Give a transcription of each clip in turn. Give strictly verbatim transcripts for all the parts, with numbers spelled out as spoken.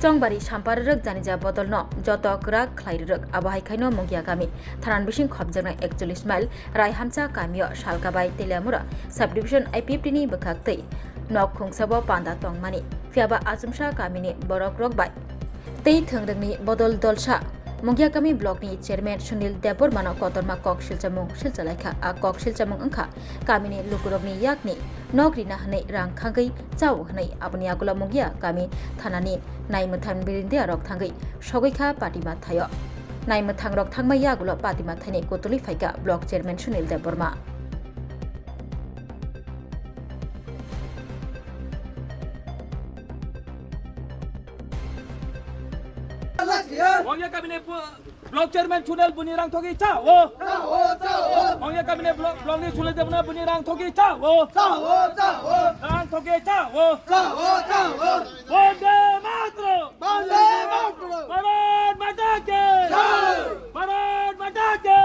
Chongbari Sampar rwrwk janija bodolno joto kwrak khlai rwrwk, abo hai khaino Mungia kami thanan bising khopjaknai ekchollish mile Raihamcha kamio Salkabai Teliamura subdivision I P F T ni bwkhak twi nok khungsabo panda tongmani. Phiyaba achomsa kamini borok rok bai tei thwngrwngni bodol dolsa Mungia kami block ni chairman Sunil Debbarmano kotorma kok silchamung silchalaikha. A kok silchamung wngkha kamini lukurokni yakni nok rina hwnwi rang khangwi chao hwnwi. Aboni yagulo Mungia kami thanani naimwthang birindiyarok thangwi sogwi kha Patima thaio. Naimwthangrok thangma yagulo Patima thaini kutulwi phaikha block chairman Sunil Debbarma. Mungia kami ni block chairman Sunil buni rang thogwi chao. Mungia kami ni block, block ni Sunil Debbarma buni rang thogwi chao. Rang thogwi chao. Vande Mataram! Bharat Mata ki! Bharat Mata ki!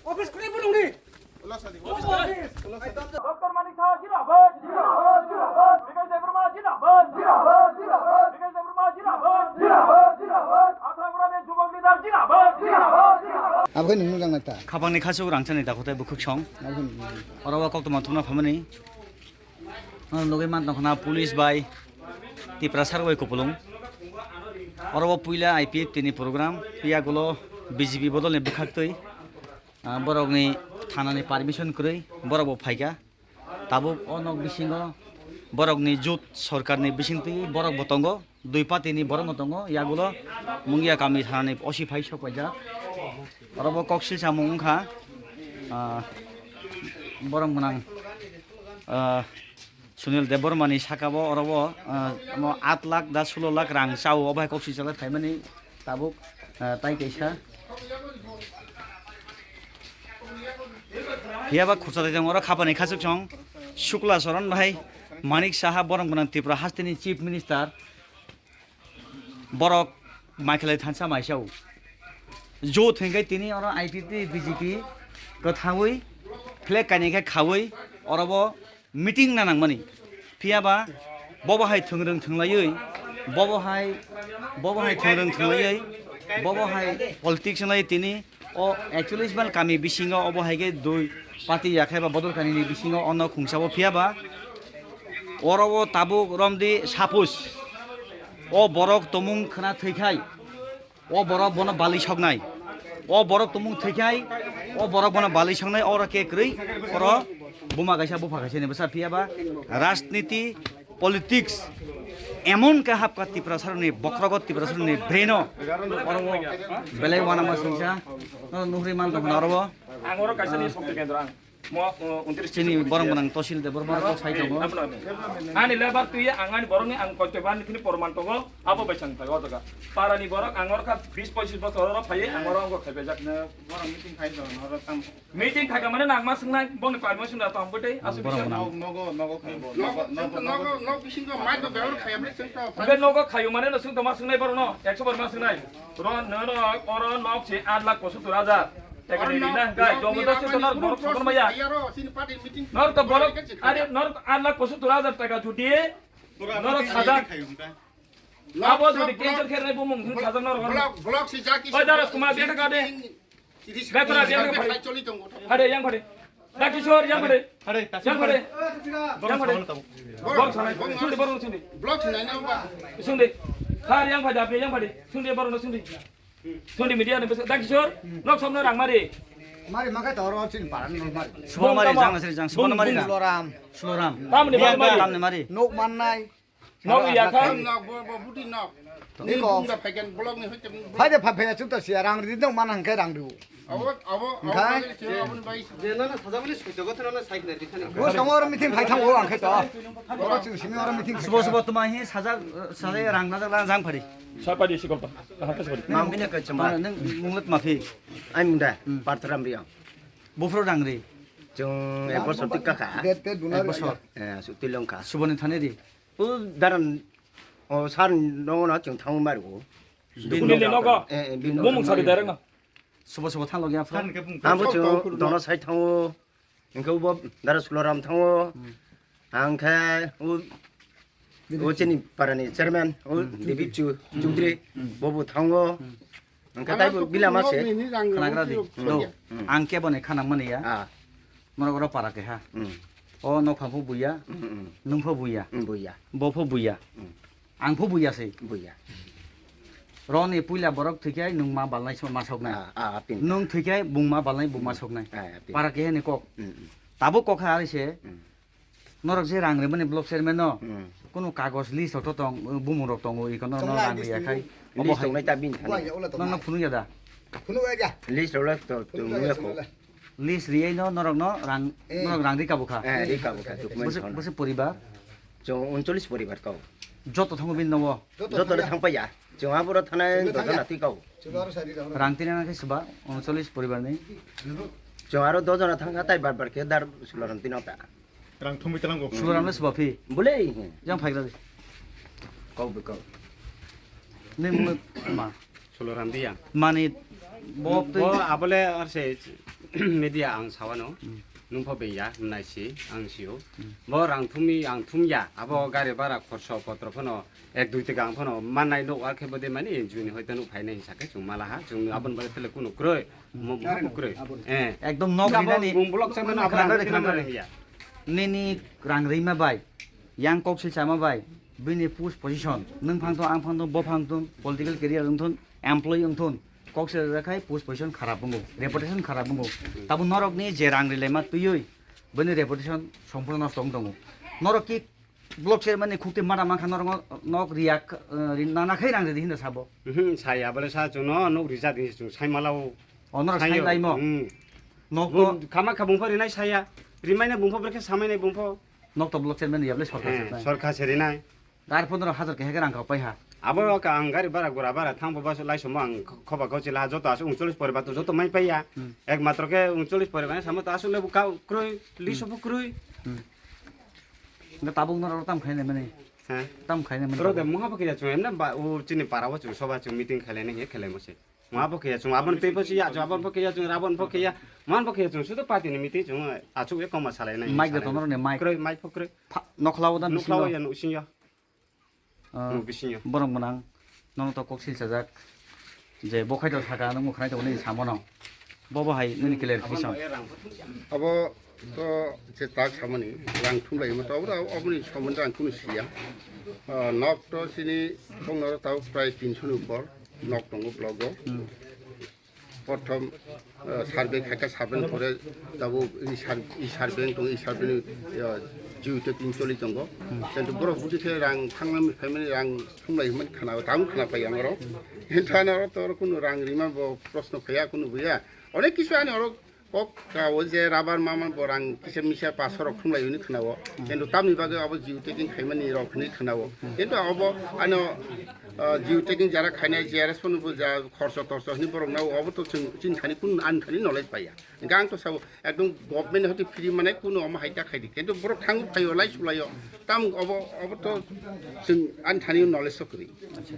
Office kore bolong ni. Doctor Manik Saha zindabad. Zindabad, zindabad. Bikas Debbarma zindabad. Zindabad, zindabad. Bikas Debbarma zindabad. Zindabad, zindabad. Athra Murani jubok leader zindabad. Zindabad, zindabad. Abo khe nung nung jang nai ta. Khapangni khachuk rangchani dakhotai bukhuk song. Abo khe nung nung. Oro o koktwma thumna phamani. Ano nugwi man tongkha na police bai Tiprasa rok bai kupulung. Oro o puila I P F T ni program. Yagulo B J P bodol ni bwkhak twi. Ah, borokni thanani permission kwrwi borok bo phaikha. Tabuk o nok bisingo borokni jut sorkarni bisingtwi borok bo tongo, dui party ni borok no tongo, yagulo Mungia kami thanani O C phai sok paijak. Oro bo kok silsamung wngkha, ah, borok gwnang, ah, Sunil Debbarma ni saka bo oro bo, ah, omo aat lakh da sulo lakh rang chao, obo hai kok silsa lai phaimani tabuk, ah, tai kaisa. Phiyaba khursa twi tongo oro khapani khachuk song Shukla Charan bhai Manik Saha, borok gwnang Tripura hasteni Chief Minister. Borok mai khlai thansa maisa o. Jo thwngkhe tini oro I P F T B J P kwthaui flag kainwi khe khaui oro bo meeting na nangmani. Phiyaba bobo hai thwngrwng thwnglaiwi, bobo hai, bobo hai thwngrwng thwnglaiwi, bobo hai politics wngwi tini o ekchollish mile kami bisingo obo hai khe dui party ya khe ba bodol kanini bisingo ono khungsabo phiyaba oro o tabuk romdi suppose o borok tomung khna thwikhai, o borok bono bali soknai, o borok tomung thwikhai, o borok bono bali soknai, oro khe kwrwi, oro buma kaisa bupha kaisa ni bwsa phiyaba rajniti politics emon khe hapkha Tiprasarokni bokhrogo, Tiprasarokni brain o, oro o belai uanama singsa, no nuhri man tongkha oro o. Ang oro kaisa ni sokti kendro ang. Mo, mo, untris chini borok gwnang Tosil Debbarma rok sai tongo. Ani lebar twi ang ani borokni ang koito ban ni porman tongo, abo bai sang thago jaga. Para ni borok ang oro kha bis poichis bosor oro phaiwi ang oro wngkha khaibajak. Borok meeting khai tongo, oro tam. Meeting khaika mane nang ma swngnai, bongni permission da tong bwtwi, aswk borok bisa. Gwnang. Nogo, nogo khai bo. Nogo, nogo, nogo bisingo mai do beor khaya bre sengto. Hwnkhe nogo khayu mane no swngto ma swngnai borok no, ekso bar ma swngnai. Ro, no, no, oro nok se aat lakh pochattor hajar. Teka ni rina hwnkhe, jobo da se to nor borok sokon maya. Nor to borok, are, nor aat lakh pochattor hajar taka judi, nor sajak. Abo judi cancel khe rai bumung hwn sajak nor hwn. Block, block si jaki. Oi, Daras Kumar, beta ka de. Beta na, beta ka phai. Phai choli tongo. Phade, yang phade. Da Kishore, yang phade. Phade, yang phade. Yang phade. Borok sanai. Sundi, borok sundi. Block si nai na ba. Sundi. Phar yang phade, apni yang phade. Sundi, borok sundi. Sundi media ni bwsa. Da Kishore, nok somno rang mari. Mari makai toro chin paran no mari. Subon mari, jang sri jang, subon mari na. Suloram. Suloram. Tamni mari. Tamni mari. Nok mannai. Nok ya kha. Nok bo, bo buti nok. Ni ko. Bung da phaikhen block ni hoite bung. Phai de phai phai chuk ta sia rang ri nok man hang khe rang ri. Abo, abo, abo. Hwnkhe? Abo ni bai. Je na na sajak ni sui to gothana na side na dikhani. Bo song oro meeting phai thango ang khe to. Oro chwng simi oro meeting. Subo subo tuma hi sajak, sajak rang na jak la jang phari. Sa padi si kolpa. Kaham ka sori. Mam bini ka chama. Nang munglet ma phi. Ai munda. Hmm. Partram riang. Buphuru rang ri. Chwng ek bosor twi kakha. Ek bosor. Eh, su twi longkha. Suboni thani ri. O daran, o sar nongo no chwng thango mario. Bini le nogo. Eh, eh, bini Bumung nogo. Sabi direct no. Subo subo thang logya pha. Ang bo chwng dono sai thango. Hingke bo dara Suloram thango. Hmm. Ang khe o, o chini parani chairman, o Hmm. David Chu-, Hmm. Chudri, Hmm. bobo thango. Hmm. Ang khe taibo bilama se. Khanagra di. Hmm. Do. Hmm. Ang kebo ni khanang mani ya. Ah. Norok oro para keha. Hmm. O nokha pho buya. Hmm, hmm. Nung pho buya. Hmm, buya. Bo pho buya. Hmm. Ang pho buya se. Buya. Roni puila borok thwikhai nung ma balnai so ma soknai. Ah, ah, pin. Nung thwikhai bung ma balnai bung ma soknai. Ah, pin. Para keha ni kok. Hmm, hmm. Tabuk kok hai se. Hmm. Norok je rang rimani block chairman no, Hmm. Kunu kagoj list rok to tong, bumung rok tongo, iko norok no rang riya khai. Obo list hai tongnai ta bini thani. Norok no phunuk ya da? Phunuk ya. List rok le to, to phunuk ya, nung ya phunuk ko. Ya. List riyai no norok no rang, Eh. Norok rang rika bukha. Eh, rika bukha, document Bose, thana. Bose poribar? Chwng uncholish poribar kau. Joto thango bini nogo? Joto le thangpaiya. Chwng aboro thanai Chwng dojona thangya. Twi kau. Chwng aro sari rok. Rang tinana khe swba uncholish poribar ni. Chwng aro dojona thangkha tai bar bar khe dar Suloram tino ta. Rang thumwi tlango. Suloram le swba phi. Bole. Jang phaigra di. Kau be kau. Ni mung ma. Suloram dia. Mani bo Bo twi abole arse media ang sawano. Hmm. Nung pho beya naisi ang sio. Hmm. Bo rang thumwi ang thumya. Abo gari bara khorso potro phano ek dui taka ang phano mannai nok ar khe bode mani juni hoito nuk phainai hinsa khe chwng malaha. Chwng aboni bagwi tele kunu kroi. Mo, mo kroi. Eh. Ekdom nok rinani. Mung block chairman abo khana rang rinani rinani ya. Nini rang rima bai. Yang kok sil sama bai. Bini post position. Nung phang thung, ang phang thung, bo phang thung, political career wng thung, employee wng thung. Kok sil rakhai post position kharap wngo, reputation kharap wngo. Tabo norok ni je rang rilai ma twiwi. Bini reputation sompurno nosto wng tongo. Norok ki Block chairman ni khukti mada mankha norok nok riya, eh, ri nana khai rang ridi hinda sabo. Mhm, saya bole sa chwngno nok rijak hinwi chwng sai malao. O norok sai laimo. Hmm. Nok to kama kha bungpho rinai saya. Rimaina bungpho brekhe samainai bungpho. Nok to block chairman riyable sorkar se. Eh, sorkar se rinai. Dar pondro hajar keha rang kha pai ha. Abo ka ang gari bara gura bara thang bo bas lai somo ang khoba khauchi la joto asuk uncholish poribar to joto mai paiya. Hmm. Ek matro khe uncholish poribar samo to asuk le bu ka kroi, liso bu kroi. Hmm. Nga tabuk norok tam khainai mani. He? Tam khainai mani. Oro de muha bo khe ya chwng emna ba u chini para o chwng soba chwng meeting khailai nai khe khailai mo se. Muha bo khe ya chwng abon tei bo si ya chwng abon bo khe ya chwng rabon bo khe ya. Muhan bo khe ya chwng sudo party ni meeting chwng achuk e koma salai nai. Mic de salai tonor ne mic. Kroi mic pho kroi. Pha, nokhla o da nokhla o bisingo. Ya no sing ya. Ah, no bisingo. Borok mwnang. Nono to kok silchajak je bo khaito saka, nwng mwkhwnai tongo nini samono. Bobo hai nini clarification. Abo to je tak samani rang thumlai mo to, abo, aboni somondo ang kunu siya. Ah, nok to sini bongno ro tao prai tinso ni upor nok tongo block o. Hmm. Prothom, eh, survey khaikha, survey ni pore tabuk i sur-, i survey wng tongo, i survey ni, eh, jiu te tin choli tongo. Hmm. Kintu borok buti khe rang thangnani phaimani rang thumlai hwnmani khna, tamo khna pai ang oro. Kintu ani oro to oro kunu rang rima bo proshno phaiya, kunu buya. Onek kisu ani oro kok ka o je rubber mama bo rang kisa misa paso rok thumlai hwnwi khna o. Hmm. Kintu tamni bagwi abo jiu taking khaimani rok hwnwi khna o. Hmm. Kintu abo ano, ah, jiu taking jara khainai J R S phano bo ja khorso torso hwnwi borok nao, obo to chwng chini thani kunu ani thani knowledge paiya. Hingke ang to sabo ekdom government hoti free mane kunu omo hai ta khaidi. Kintu borok thango phaio lai sulaio. Tam obo, obo to chwng ani thani knowledge so kwrwi. Acha.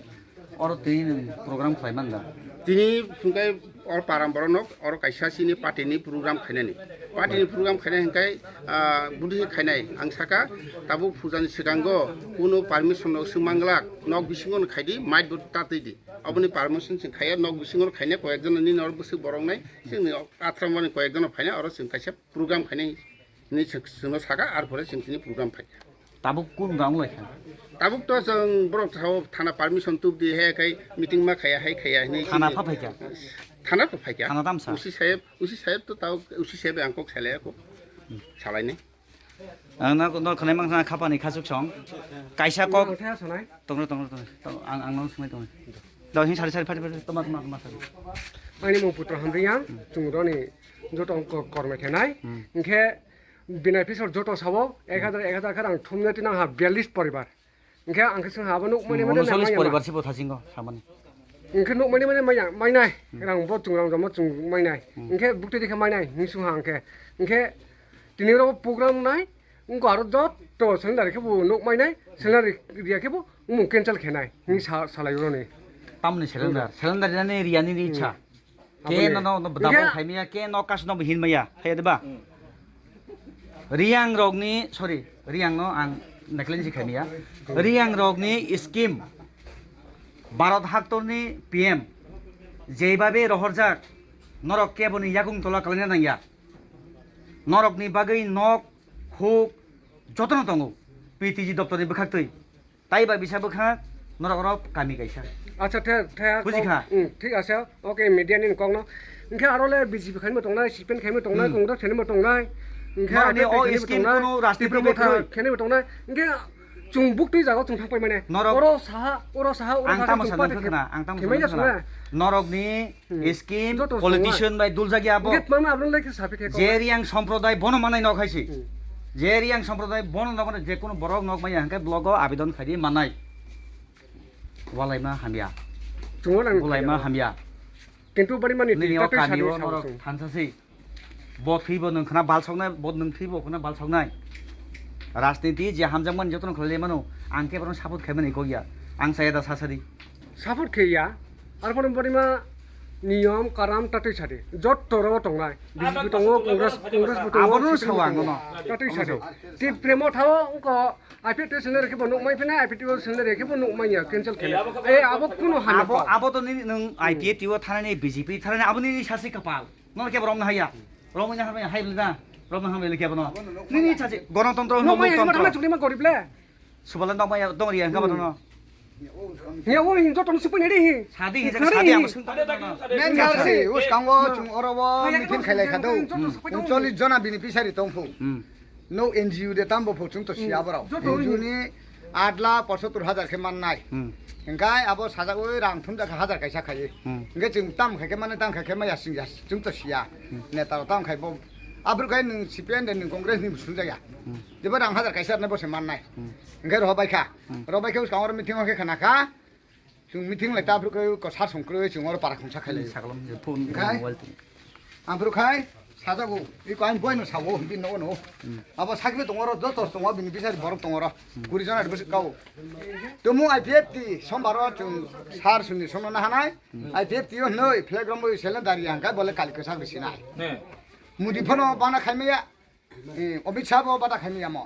Oro tini nwng program khlai man da? Tini phungkai oro param borok nok, oro kaisa chini party ni program khainani. Party ni program khainai hingkai, ah, buddhi khainai. Ang saka tabuk puja ni swkango kunu permission no swng manglak, nok bisingo no khaidi, mic bo tatwi di. Aboni permission chwng khaiya, nok bisingo khainai, koyek jona nini oro bwswk borok nai, chwngni athra mani koyek jona phainai, oro chwng kaisa program khainai hinwi chwng, chwngno saka, ar pore chwng tini program phaikha. Tabuk kun rang lai kha? Tabuk to chwng borok sao thana permission tubdi, he khai meeting ma khaiya, hai khaiya hinwi thana chwngni pha phaikha? Thana pha phaikha. Thana tamsa? Usi saheb, usi saheb to tabuk, usi saheb ang kok salai kok. Salainai. Ang no, no khwnai mang khapani khasuk song. Kaisa kok. Ang thaya sanai. Tongro, tongro, tongro. Tong-, ang, ang no sumai tongro. Do hin sari, sari, phari, phari, toma, toma, toma, sari. Ani mung Putro Hamriya, chwng roni joto ko-, korme khenai. Hmm. Hingkhe binai pisor joto sabo, ek hajar, ek hajar khe rang thumna tinang ha biyallis poribar. Hingkhe ang khe swng ha bo nuk mani mani unocholish nang poribar sibo thasingo samani. Hwnkhe nuk mani mani manya, mainai. Hmm. Rang bo chung rang joma chung mainai. Hmm. Hwnkhe bukti dikhe mainai, hing sung ha hwnkhe. Hwnkhe tini oro program nai, wngkha aro jotto salary khe bo nuk mainai, salary riya khe bo wngmung cancel khenai, hing sa-, salai oro ni. Tamni cylinder, cylinder rinani riyani ni Hmm. icha. Ke Aboni. No, no, no, Hwnkhe dabo khaimaya, ke no kas no hinmaya, haya diba? Hmm. Riyang rokni, sorry, Riyang no ang naklin si khaimaya. Riyang rokni scheme, Bharat haktorni P M, jeibabe rohorjak, norok keboni yakung tola kalaina nangya. Norokni bagwi nok, huk, jotono tongo. P T G doptorni bwkhaktwi. Tai bai bisa bwkha norok oro kami kaisa. Acha, the, the, Buji kok, kha? Hmm, thik ase. Okay, media ni kok no. Hwnkhe aro le B J P khaima tongnai, C P M khaima tongnai, Hmm. Congress khaima tongnai. Hwnkhe Norok ni R P F o khaima scheme tongnai, kuno rajniti Tipra ni Motha kwrwi. Khaima tongnai. Hwnkhe chung buktwi jaga chung thang pai mane. Norok Oro saha, oro saha, oro Ang saha tamo chung sano pate khwna, khaima. Ang tamo Khaima sano ya khwna. Sungna. Norok ni Hmm. Scheme, Joto politician bai duljak ya abo. Hwnkhe mama abro lai khe sapi khe Je kok. Riyang somprodai bono manai nok hai si. Hmm. Je Riyang somprodai bono nok manai, je kono borok nok maya hwnkhe blogo abidon khaidi manai. Walaima hamya. Chungo lang Bulaima khayo. Hamya. Kintu bari mani Nini twi o tatwi kami sadi o sao norok sung. Thansa si. Bo thwi bo nwng khna balsoknai, bo nwng thwi bo khna balsoknai. Rajniti je hamjakmani jotono khlai mano, ang khe bono support khaimani kok ya. Ang saya da sasadi. Support khe ya. Arpore borima niyom karam tatwi sadi. Jotto ro tongnai. B J P tongo, Congress, Congress bo tongo, Abono C P M sawa tongo. Ang no. Tatwi sadi. Abono sawa. Tipra Motha o wngkha I P F T sendere khe bo nuk mai phina, I P F T sendere khe bo nuk mai ya, cancel khele. Eh, abo kuno hana Abo, pa. Abo to nini nwng I P F T o thanani, B J P thanani, abo nini sasi kapal. Nono kebo romna haya. Romna hamya hai bela. Romna hamya le kebo no. Nini chachi gonotontro Nuk mai ya, muktontro. Chukli ma gorib le. Subala nok maya dong ri ang ka Hmm. Bono. Ya, o hin joto ni sipin ri hi. Sadi hi Khari sadi hi. Ang sung tong. Men kha si, us kang o chung oro bo Hai, meeting khailai kha do. Joto sipin Chung dong. Chollish jona bini pisari tong phu. Hmm. No N G O de tambo phu chung to siya borok. Joto N G O ni aat lakh pochattor hajar khe mannai. Hmm. Hingkai abo sajagwi rang thumjak kha hajar kaisa khaiwi. Hmm. Hingke chung tam khai khe mane tam khai khe maya sing ya chung to siya. Hmm. Neta rok tam khai bo. Abruk khai nwng C P M de nwng Congress ni bo sungjak ya. Hmm. Jebo rang hajar kaisa rwnai bo se mannai. Hmm. Hingke rohor bai kha. Hmm. Rohor bai khe bwskang oro meeting o khe khna kha. Chwng meeting lai ta abruk khe ko sar song kwrwi chwng oro para khungsa khai lai. Saklam je phone Khai? Mobile tong. Abruk khai sajago. Iko ang boy no sawo bini no no. Hmm. Abo sakri tong oro joto tong bini bisari borok tong oro. Hmm. Kuri jona bwswk kao. Tumu I P F T sombar o chwng sar suni sono na hanai. Hmm. I P F T o noi flag rombo selen dari ang kai bole kali kwsak bisi nai. Ne. Mudi phano bana khaimaya. Eh, Amit Shah bo bata khaimaya mo.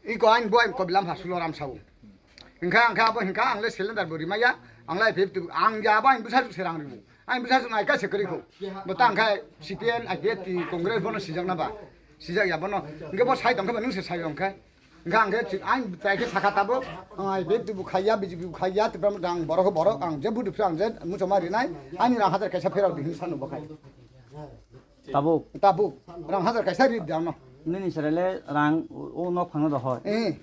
Iko ang bo ang kobilam ha sulo ram sao. Hingkha, hingkha abo hingkha ang le cylinder bo rimaya, ang le I P F T ang ya ba ang bwsa se rang ribu. Ang bwsa se nai ka se kri ko. Bo ta hingkha C P M, I P F T, Congress bono sijak na ba. Sijak ya bono. Hingke bo sai tong khe ba nung se sai tong khe. Hingkha ang khe chi-, ang tai khe sakha tabo, ang I P F T bo khaiya, B J P bo khaiya, Tipra ang borok borok, ang je budu ang je muchoma rinai, ani rang hajar kaisa pherok di hin sanu bo khai. Tabuk. Tabuk. Rang hajar kaisa ri di ano. Nini sere le rang o nok phangno rohor. Eh.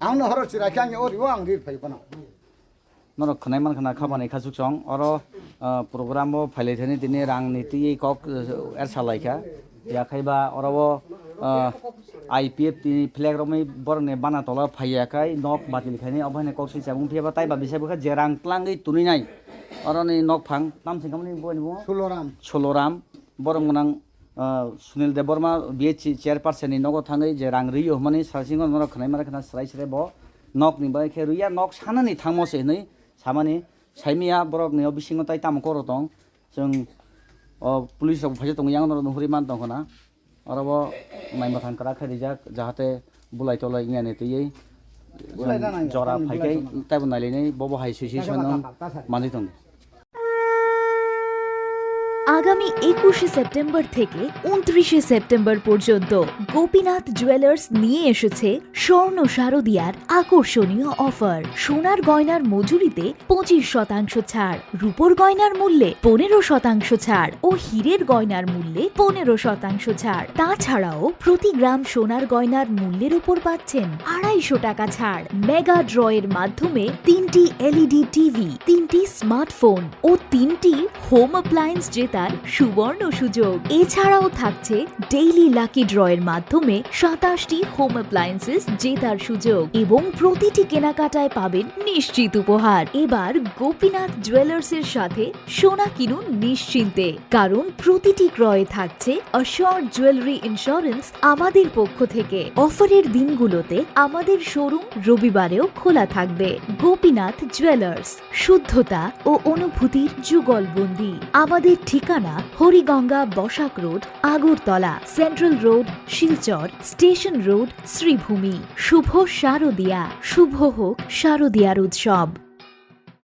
Ang no horo chirai khe ang o ribo ang ri phai bono. Norok khwnai man khna kha bani kha suk song. Oro, ah, program o phailai thani tini rang ni twi kok, eh, er salai kha. Ya khai ba oro o, ah, I P F T ni flag romwi borok ni bana tola phaiya khai nok batil khaini obo hai kok sui chamung phiya ba tai ba bisai bwkha je rang tlangwi tunui nai. Oro ni nok phang tam sing khamani bo ni bo. Suloram. Suloram. Borok gwnang, ah, Sunil Debbarma B H C chairperson ni nogo thangwi je rang rwio hwnmani salsingo norok khwnai mare khna srai srai bo nok ni bai khe rwya nok sanani thangmo se hwnwi samani saimaya borok ni o bisingo tai tamo koro tong chwng o police rok phaisa tongo yang norok nuhuri man tong khna oro bo nai mwthang kwrak khe rijak jahate bulai tolai wngya ni twiwi Bulai chwng na nai, jora tamni phai bulai khe tongma. Taibo nailainai bobo hai sui sui Taibo soi nang bakha, ta sari. Manwi tongo. আগামী একুশে সেপ্টেম্বর থেকে ঊনত্রিশে সেপ্টেম্বর পর্যন্ত গোপীনাথ জুয়েলার্স নিয়ে এসেছে স্বর্ণ শারদিয়ার আকর্ষণীয় অফার। সোনার গয়নার মজুরিতে পঁচিশ শতাংশ ছাড়, রূপোর গয়নার মূল্যে পনেরো শতাংশ ছাড় ও হীরের গয়নার মূল্যে পনেরো শতাংশ ছাড়। তাছাড়াও প্রতি গ্রাম সোনার গয়নার মূল্যের উপর পাচ্ছেন আড়াইশো টাকা ছাড়। মেগা ড্রয়ের মাধ্যমে তিনটি এলইডি টিভি, তিনটি স্মার্টফোন ও তিনটি হোম অ্যাপ্লায়েন্স জেতা তার সুবর্ণ সুযোগ। এছাড়াও থাকছে ডেইলি লাকি ড্র এর মাধ্যমে সাতাশটি হোম অ্যাপ্লায়েন্সেস জেতার সুযোগ এবং প্রতিটি কেনাকাটায় পাবেন নিশ্চিত উপহার। এবার গোপীনাথ জুয়েলার্স এর সাথে সোনা কিনুন নিশ্চিন্তে, কারণ প্রতিটি ক্রয়ে থাকছে অ্যাসিওর জুয়েলারি ইন্স্যুরেন্স আমাদের পক্ষ থেকে। অফারের দিনগুলোতে আমাদের শোরুম রবিবারেও খোলা থাকবে। গোপীনাথ জুয়েলার্স, শুদ্ধতা ও অনুভূতির যুগলবন্দি। আমাদের ঠিকানা Hariganga Basak road, Agartala, central road, Silchar, station road, Sribhumi. শুভ শারদিয়া, শুভ হোক শারদিয়ার উৎসব।